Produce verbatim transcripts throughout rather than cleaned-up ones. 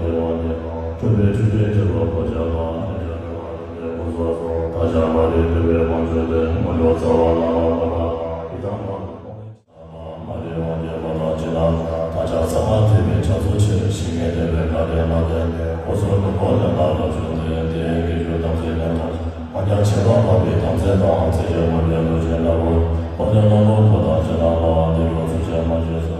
སྤྲུལ་པའི་ཆུ་སྐྱེས་ཁྱེད་ལ་གོ་ཆ་དང་། ཨེ་ཤ་མེ་བ་རུ་པའི་སྐུ་གཟུགས་སུ། ད་ཆ་མ་རིག་འདུལ་བའི་དབང་ཕྱུག་དེ། མ་ལུས་རྩ་བ་ལ་ལ་ལ་ལ། ཡི་དམ་ལ་མ་རིག་དབང་སྐྱེས་པ་དང་། ཇི་ལྟར་ད་ཆ་ས་མ་ཐེ་བའི་ཆ་ཚུལ་ཆེ། ཞིང་ངེས་དེ་བས་ག་དེ་མ་དེ། འོ་ཟོར་ནུ་བོ་ལས་ལ་ལ་བྱུང་སྟེ། དེའི་དགེ་སྦྱོར་དམ་ཚིག་ནས་དང་། མ་ཉམས་ཆེས་པ་འཕགས་པའི་དམ་ཚིག་དང་། ཚིག་བརྗོད་མ་བརྗོད་ལུས་ཅན་ལ་བོར། འོ་དེ་ལ་ལོ་འཁོར་དང་ཇི་ལྟར་ལ། འདི་ལོ་ཚུལ་ཆེན་མ་བྱས་སོ།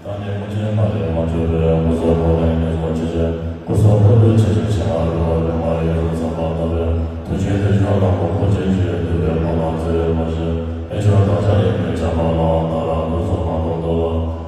ད་ནི་མུ་སྟེགས་མ་རིག་དབང་ཕྱུག་པའི། སྐུ་གཟུགས་ཕོ་ལྷན་ཉེས་སོགས་ཅི་བྱེད། སྐུ་གསུང་ཐུགས་ལས་ཆེ་ཆེར་ཆེ་བ་རུ་བ་རུ་མ་ཡི་རུ་ཚང་པ་ལྟ་བུའི། ཐུགས་རྗེའི་བདེ་མཆོག་ལ་མགོ་འཁོར་ཅན་གྱི། འདུས་པའི་ཕོ་ལྷན་ཚེ་མ་ཤི། ཨེ་ཆོག་དང་བཅས་ཡིན་མིན་ཆགས་པ་ལ། ད་རང་ལུས་སྲོག་མ་གཏོགས་ལྟོ།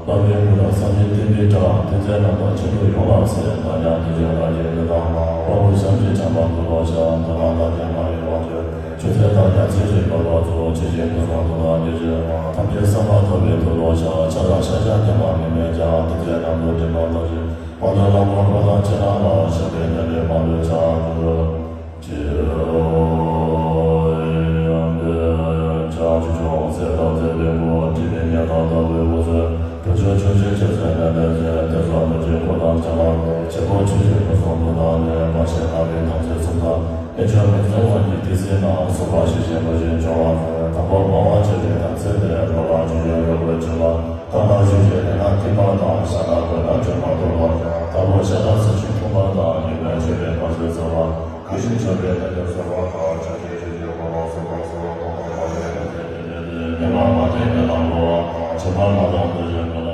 བླ་མའི་སྐུ་དང་བསམ་གྱིས་བསྟན་པའི་བཀྲ། དེ་ཚེ་རྣམ་དག་ཁྱེད་ལུ་ཡོངས་ལ་འཚལ། ད་ཀྱང་དེ་ཚེ་ལ་ཡོད་དེ་དང་། དཔའ་བོ་བྱམས་ཀྱི་བྱམས་པ་འདུལ་ལོ་བྱ། ད་ལ་ད་ཀྱང་མ་ཡི་དབང་ཕྱུག་ཆོས་ཚན་དང་ཡང་ཚིག་གཅིག་པར་བ་ཚོ། ཆོས་ཀྱི་སྐུ་གསུང་ཐུགས་དང་རྒྱུད་ཀྱི་དབང་། ཐམས་ཅད་བསམ་པ་ཐོབ་པའི་མཐུ་ལོ་བྱ། ཆ་དང་ཤ་ཤ་རྒྱ་མ་མི་མེད་ཀྱང་། དེ་ཚེ་རྣམ་རྟོག་སྒྲིབ་པ་དག་ཅིང་། དབང་དུ་ལ་མོ་བ་དང་ཇི་ལྟར་ལ། ཞབས་པད་བརྟན་པའི་མ་ལུས་བྱ། ཇི་ལྟར་ཡང་དེ་བྱ་ཆུ་སྐྱོང་ཚེ་དང་ཚེ་བའི་མགོ། དྲི་མེད་ཉ་དང་ཟླ་བའི་འོད་ཟེར། དུས་མཆོད་ཆུ་སྐྱེས་ཆུ་ཚན་ལས་ལས་ཚེ། དེ་ཚོགས་མི་བརྗེད་འཁོར་དང་བྱ་བ་ལས། བྱེད་པོ་ཆུ་སྐྱེས་སྐུ་གསུང་ཐུགས་དང་ནི། མ་ཆེན་ལྔ་པའི་དམ་ཚིག་གསུམ་དང་། ཨེ་ཆོག་མི་གཙང་བ་ཉིད་དེ་སྲིད་ན། གསུམ་པ་ཞི་ཞིང་ལྷོད་ཞིང་སྐྱོ་བ་ནི། དང་པོ་སྤང་བ་བྱས་པའི་དམ་ཚིག་ལས། རོ་ལངས་ཆུ་སྐྱོང་རོ་བརྐོས་བྱེད་པ། ད་ལྟ་ཞུ་བྱེད་ལས་ན་ཐིགས་པ་དང་། ཤ་ན་གོས་ན་དྲི་མ་གཏོར་བ། དང་པོ་ཤ་ན་སྲི་ཞུ་འཐུང་བ་དང་། ཉི་མའི་མཆོད་པའི་བར་ཆད་སེལ་བ། གུས་ཤིང་མཆོད་པའི་ལྷ་ཆོས་སྩོལ་བ་དང་། ཆོས་ཀྱི་ཆོས་ཀྱི་འཁོར་ལོ་སྲུང་བ་སོགས། གོང་དུ་བཤད་པའི་དམ་ཚིག་དེ་ཉིད་དེ། ཉེས་པ་མ་བསྟེན་པའི་ལམ་བོར་བ་དང་། ཕྱི་མ་མ་བཏང་དུས་གཞན་དུ།